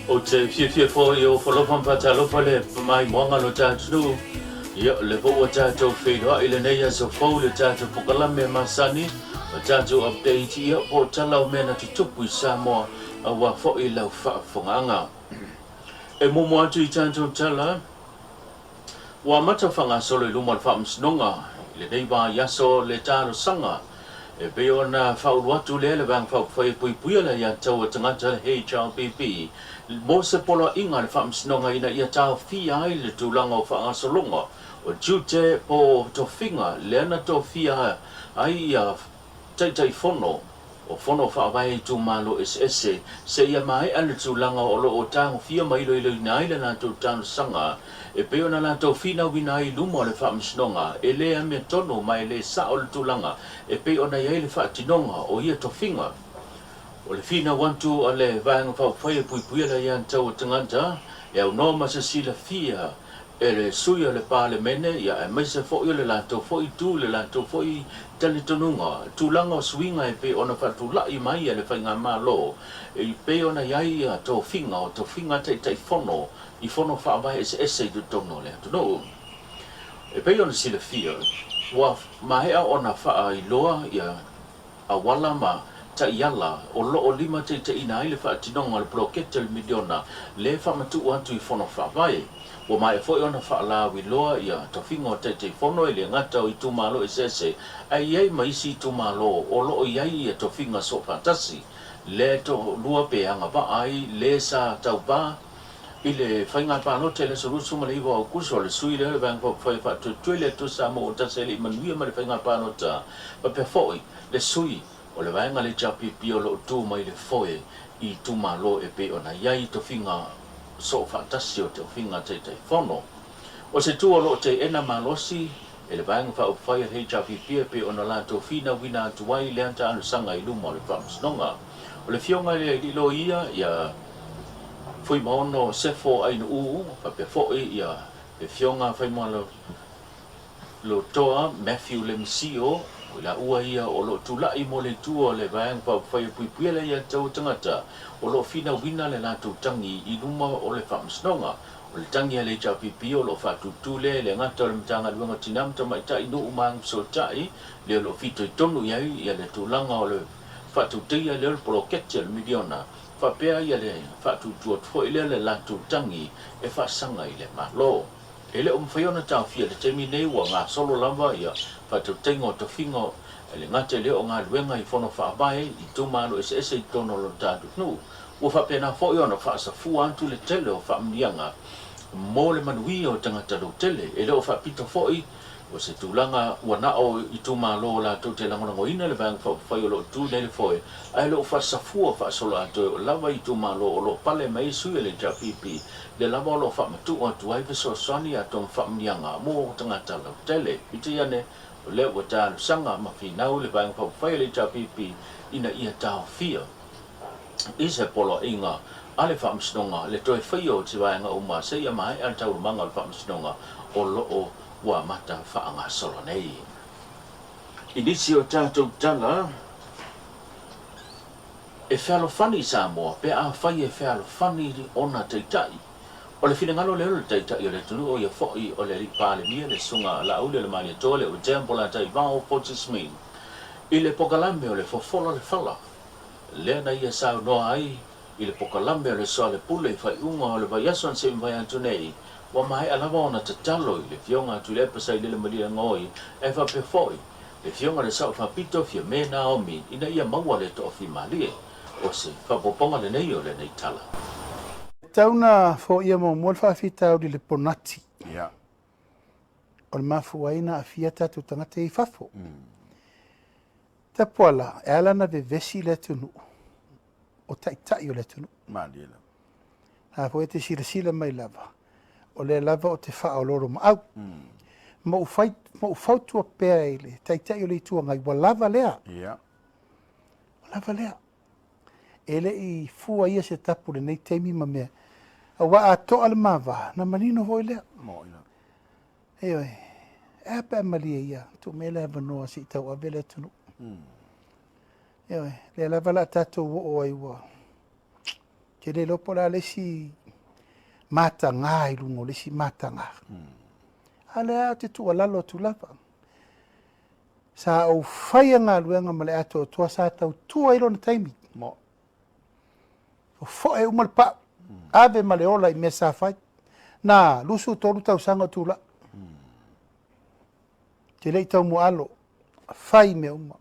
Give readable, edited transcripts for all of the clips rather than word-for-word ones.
Ou te fiafia foi e ofo alofa ma faatalofa le maimoaga o lo tatou atunuu. Ia, o lea foi ua tatou feiloai i lenei aso fou i le tatou pokalame masani, o tatou update, ia, po o tala o mea na tutupu i Samoa aua foi lau faafofogaaga. E muamua atu i tatou tala, Ua amata faagasolo i luma o le Faamasinoga i lenei vaiaso le talosaga e pei ona faaulu atu lea le Vaega Faaupufai e Puipuia le Aiatatau a Tagata, le HRPP, mo se poloaiga a le Faamasinoga ina ia taofia ai le tulaga o faagasologa o tiute po o tofiga lea na tofia ai ia Taitaifono o Fono Faavae Itumalo eseese seia maea le tulaga o lo o tagofia ma iloiloina ai le latou talosaga e pei ona latou finauina ai i luma o le Faamasinoga e le amiotonu ma e le sao le tulaga e pei ona i ai le faatinoga o ia tofiga. O le finau atu a le Vaega Faaupufai e Puipuia le Aiatatau a Tagata e aunoa ma se silafia e le sui o le Palemene, ia, aemaise foi o le latou foi itu, le latou foi talitonuga, tulaga o suiga e pei ona faatulai mai e le Faigamalo, e pei ona i ai ia tofiga o tofiga Taitaifono i fono faavae eseese i totonu o le atunuu. E pei ona silafia, ua maea ona faailoa ia auala ma taiala o lo o limataitaiina ai le faatinoga o le poloketi o le miliona lea e faamatuu atu i Fono Faavae. Ua maea foi ona faalauiloa ia tofiga o Taitaifono e le gata o itumalo eseese ae i ai ma isi itumalo o lo o i ai ia tofiga soofaatasi lea e toalua pe agavaa ai le sa tauva i le faiga palota i le aso 29 o Aokuso. O le sui lea o le Vaega Faaupufai e Faatuatuai le Atua Samoa ua tasi ai le i manuia mai le faiga palota, faapea foi le sui o le vaega le HRPP o lo o tu mai le foe i itumalo e pei ona i ai tofiga soofaatasi o tofiga Taitaifono. O se tu o lo o teena malosi e le Vaega Faaupufai a le HRPP e pei ona latou finauina atu ai lea talosaga i luma o le Faamasinoga. O le Afioga i le Alii Loia ia Fuimaono Sefo Ainuu faapea foi ia le Afioga Faimalotoa Matthew Lemisio, o i laua ia o lo o tulai mo le itu o le Vaega Faaupufai e Puipuia le Aiatatau a Tagata o lo o finauina le latou tagi i luma o le Faamasinoga. O le tagi a le HRPP o lo o faatutū lea e le gata o le Matagaluega o Tina ma Tamaitai, Nuu ma Agafesootai, lea o lo o fitoitonu i ai ia le tulaga o le faatautaia lea o le poloketi o le miliona, faapea ia le faatutu atu foi lea le latou tagi e faasaga i le Malo. E le o mafai ona taofia i le taimi nei ua gasolo lava ia faatautaiga o tofiga e le gata i lea o galuega i fono faavae i itumalo eseese i totonu o lona tatou atunuu. Ua faapena foi ona faasafua atu le tele o faamanuiaga mo le manuia o tagata lautele. E le o faapito foi o se tulaga ua na o itumalo latou te lagolagoina le Vaega Faaupufai o lo o tu nei le foe, ae le o faasafua faasoloatoe o lava itumalo o lo o pale mai ai sui o le HRPP, lea lava o lo o faamatuu atu ai fesoasoani atonu faamanuiaga mo tagata lautele. Peitai ane, o lea ua talosaga ma finau le Vaega Faaupufai a le HRPP ina ia taofia i se poloaiga a le Faamasinoga le toe faia o se vaega uma seia maea le taualumaga o le Faamasinoga o lo o ua amata faagasolo nei. I nisi o tatou tala, e fealofani Samoa pe afai e fealofani ona taitai. O le finagalo lea o le Taitai o le atunuu, o ia foi o le Alii Palemia, le Susuga a Laauli o le Malietoa, le Otea Mpolataiva o Fortismere, i le pokalame o le Fofola le Fala. Lea na ia saunoa ai i le pokalame o le Soalepule i faaiuga o le vaiaso na se'i mavae atu nei, ua maea lava ona tatalo i le Afioga a Tuilaepa Sailele Malielegaoi ae faapea foi le Afioga i le Sao Faapito Fiame Naomi ina ia maua le toafimalie. O se faaopoopoga lenei o lenei tala. E tatau ona foia muamua le faafitauli i le ponati. O le mafua ai ona aafia tatou tagata ia i fafo. Tapuala, e ala ona vevesi le atunuu, o taitai o le atunuu. Malie lava. A foi e te silasila mai lava, o lea lava o te faaoloolomaau. Ma ou fai, ma ou fautua pea i le Taitai o le Itu Agai, ua lava lea. Ua lava lea. E le i fua ia se tapu i lenei taimi ma mea. Aua a toa le ma va, na manino foi lea. Moni lava. Ioe. E a pe a malie ia, tuu mai le avanoa se i tauave le atunuu. Ioe. Lea lava la tatou oo ai ua Te le iloa po o le a le isi mataga i luga o le isi mataga. A lea ou te tuualalo atu lava. Sa ou faia galuega ma le atoatoa sa tautua ai lona taimi. Mo. Fofoe uma le pau, ave ma le ola i mea sa fai. Na 23 tausaga o tulai. Te le i taumuaalo, fai mea uma.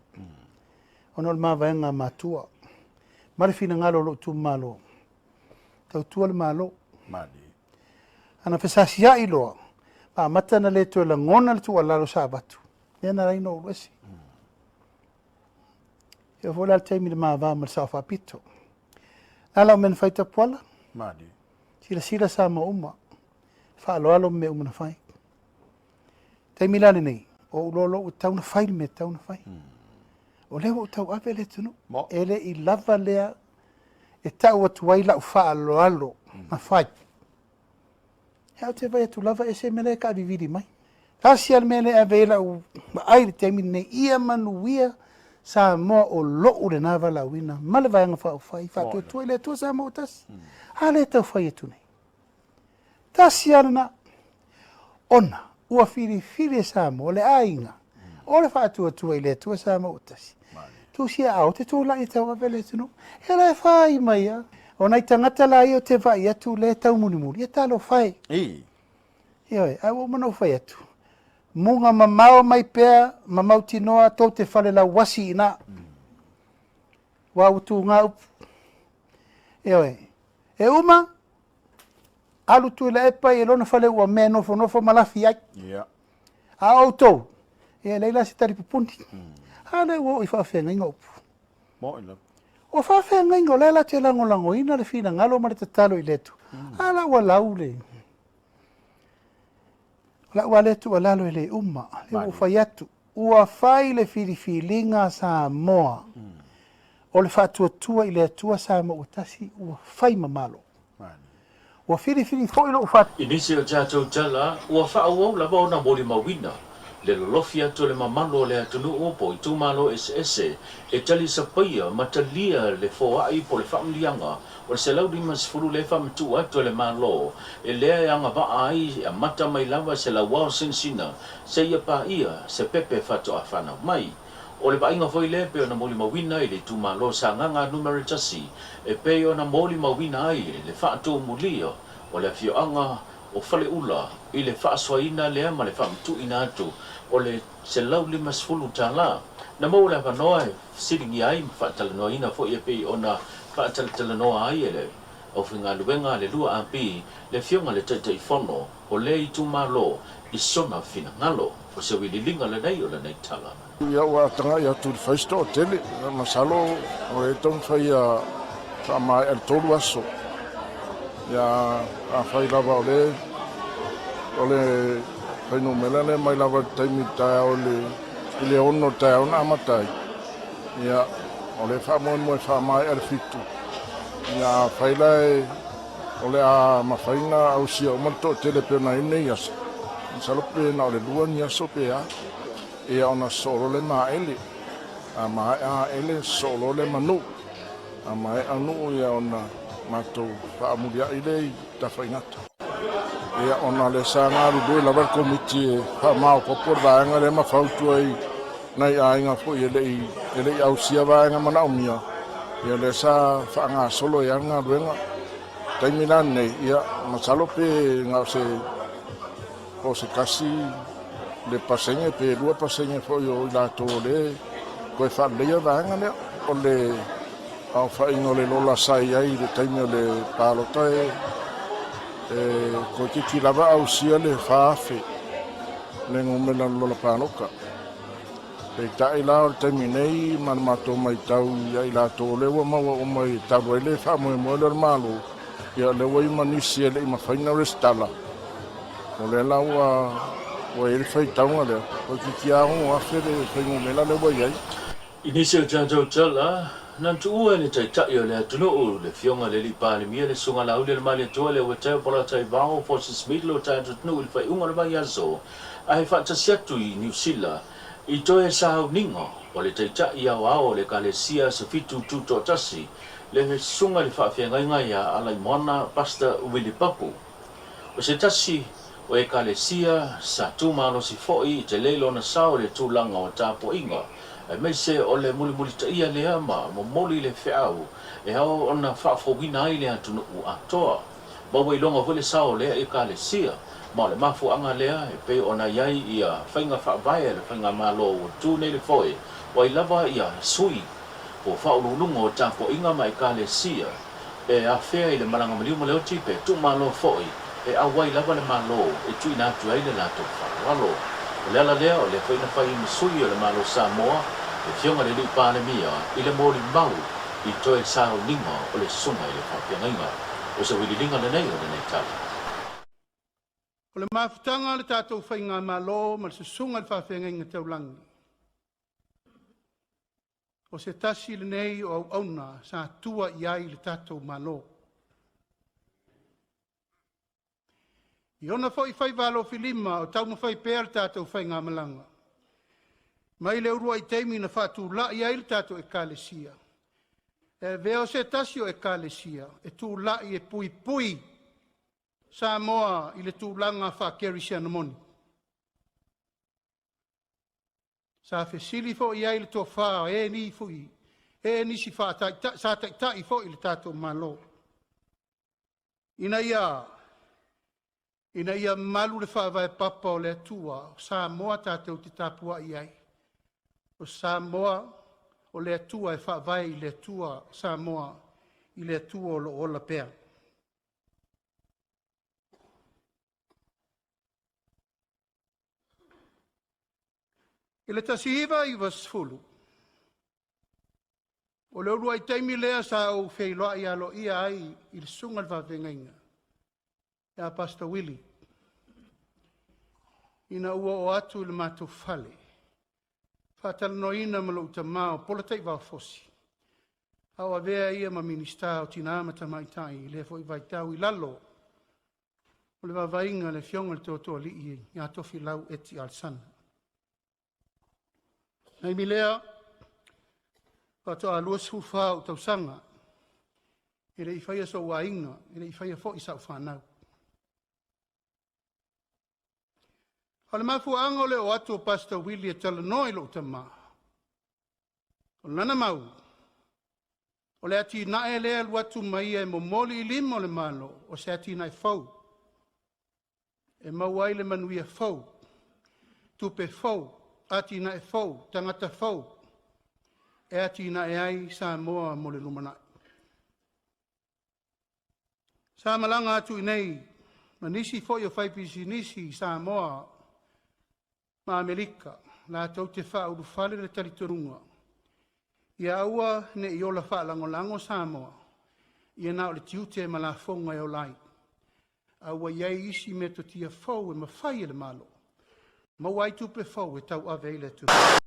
Ona o le mavaega a matua. Ma le finagalo o lou itumalo, tautua le Malo. Malie. Ana fesasiai loa, ma amata ona le toe lagona le tuualalo sa avatu, lea na ala ai ona ou alu ese. E oo foi la i le taimi i le ma va ma le Sao Faapito. O le a lau mea na fai Tapuala? Malie. Silasila Samoa uma, faaaloalo ma mea uma na fai. Taimi la lenei, o ou loa ua tatau ona fai le mea e tatau ona fai. O lea ua ou tauave le atunuu. E le i lava lea e tau atu ai lau faaaloalo na fai. Ae ou te vaai atu lava ese mea la e taavivili mai. Tasi lava le mea lea e ave i ai lau vaai i le taimi lenei, ia manuia Samoa o lou lena valaauina ma le Vaega Faaupufai, faatuatua i le Atua Samoa ua tasi. A lea e tau fai atu nei. Tasi lava lena. Ona ua filifili e Samoa le aiga o le faatuatua i le Atua Samoa ua tasi. Tusi aao te tulai e tauave le atunuu. Ia la e fai mai lava. O nai tagata la ia ou te vaai atu lea e taumulimuli, ia talofa e. Ioe, ae ua uma ona ou fai atu, muga mamao mai pea ma mautinoa tou te fale lauasi i ina. Aua ua tuga upu. Ioe, e uma, alu Tuilaepa i lona fale ua mea nofonofo ma lafi ai. A o outou, ia e leai la se talipupuni. A lea ua oo i faafeagaiga upu. O faafeagaiga o la e latou te lagolagoina le finagalo ma le tatalo i le Atua. A la ua lau le... O lau lava lea tuualalo e le uma, lea ua ou fai atu, ua fai le filifiliga a Samoa o le faatuatua i le Atua Samoa ua tasi, ua fai ma Malo. Ua filifili foi lou faa. I nisi o tatou tala, ua faaauau lava ona molimauina le lolofi atu o le mamalu o le atunuu po o itumalo eseese e talisapaia ma talia le foai po o le faamliaga o le 150 lea e faamatuu atu e le Malo e lea e agavaa ai e amata mai lava se lauao sinasina seia paia se pepe faatoa fanau mai. O le vaaiga foi lea e pei ona molimauina i le itumalo Sagaga Numera 1 e pei ona molimauina ai le faatumulia o le afioaga o Faleula i le faasoaina lea ma le faamatuuina atu o le $150. Na maua le avanoa e fesiligia ai ma faatalanoaina foi e pei ona faatalatalanoa ai e le aufaigaluega a le 2AP le Afioga i le Taitaifono o lea itumalo i sona finagalo. O se uililiga lenei o lenei tala. Ia ua tagai atu i le fai se toatele, masalo o lea e taumafai ia faamaea i le 3 aso. Ia afai lava o le o le fuainumera lea mai lava i le taimi i le taeao i le 6 o le taeao na amata ai. Ia o lea e faamoemoe e faamaea i le 7. Ia afai la e o le a mafai ona ausia uma le toatele e pei ona i ai lenei aso, masalo pe na o le 2 ni aso pe a, ia ona sosoo loa lea ma Aele. A maea Aele sosoo loa lea ma Nuu. A maea Nuu ia ona matou faamuliai lea i Tafaigata. Ia ona o lea sa galulue lava le Komiti e faamaopoopo le vaega lea ma fautua i nai aiga foi e le i ausia vaega manaomia, ia lea sa faagasolo ai lava le galuega. Taimi la lenei, ia masalo pe na o se po o se tasi le pasene pe 2% foi o i latou o lea e toe faaleleia vaega lea. O le aofaiga o le lola sa i ai i le taimi o le palota e toeitiiti lava ausia le 4,000 le numera o le lola palota. Peitai la o le taimi nei ma le matou matau ia i latou o lea ua maua uma i talu ai le faamoemoe lea o le Malo, ia o lea ua i ai ma nisi e le i mafai ona resitala. O lea la ua i ai le faitauga lea, toeitiiti lava 6,000 le fuainumera lea ua i ai. I nisi o tatou tala, na tuua e le Taitai o le atunuu, le Afioga i le Alii Palemia, le Susuga Laaulialemalietoa Leuatea Polataivao Fosi Smith lo tatou atunuu i le faaiuga o le vaiaso ae faatasi atu i Niu Sila i toe sauniga o le Taitai Aoao o le Ekalesia Asofitu Tutoatasi. le Susuga i le Faafeagaiga ia Alaimoana Pastor Willie Papu. O se tasi o Ekalesia sa tumalosi foi i tele lona sao i le tulaga o tapuaiga, aemaise o le mulimulitaia lea ma momoli le feau e ao ona faafouina ai le atunuu atoa. Ma ua iloga foi le sao o lea Ekalesia, ma o le mafuaaga lea e pei ona i ai ia faiga faavae a le Faigamalo ua tu nei le foe, o ai lava ia sui po o faauluuluga o tapuaiga ma Ekalesia e afea i le malaga maliu ma le oti pe tuumalo foi e auai lava le Malo e tuuina atu ai le latou faaaloalo. O le ala lea o lea foi na fai ai ma sui o le Malo Samoa le Afioga i le Alii Palemia i le molimau i toe sauniga o le Susuga i le Faafeagaiga. O se uililiga lenei o lenei tala. O le mafutaga a le tatou Faigamalo ma le Susuga i le Faafeagaiga Taulagi, o se tasi lenei o auauna sa tua i ai le tatou Malo. I ona foi faiva alofilima o taumafai pea le tatou faigamalaga, mai le uluai taimi na faatulai ai le tatou Ekalesia, e avea o se tasi o Ekalesia e tulai e puipui Samoa i le tulaga faakerisiano moni. Sa fesili foi i ai le tofa o e ni fui, e nisi sa taitai foi le tatou Malo, ina ia malu le faavae papa o le Atua, o Samoa tatou te tapuai ai, o Samoa o le Atua e faavae i le Atua Samoa, i le Atua o lo o ola pea. I le 1990, o le uluai taimi lea sa ou feiloai aloaia ai i le Susuga i le Faafeagaiga ia Pastor Willie, ina ua oo atu i le matou fale, faatalanoaina ma lou tama o Polataivao Fosi, a o avea ia ma Minisita o Tina ma Tamaitai i lea foi vaitau i lalo o le vaavaaiga a le Afioga i le Tootooalii ia Tofilau Eti Alesana. Taimi lea, faatoa 24 ou tausaga, e le i faia sou aiga, e le i faia foi sau fanau. O le mafuaaga o le oo atu o Pastor Willie e talanoa i lou tama, o lana mau, o le atinae lea e alu atu ma ia e momoli i lima o le Malo, o se atinae fou, e maua ai le manuia fou, tupe fou, atinae fou, tagata fou, e atinae ai Samoa mo le lumanai. Sa malaga atu i nei ma nisi foi o faipisinisi i Samoa ma Amerika, latou te faaulufale le talitonuga, ia aua ne i ola faalagolago Samoa, ia na o le tiute ma lafoga e ola ai, a ua i ai isi metotia fou e mafai e le Malo, maua ai tupe fou e tauave ai le atunuu.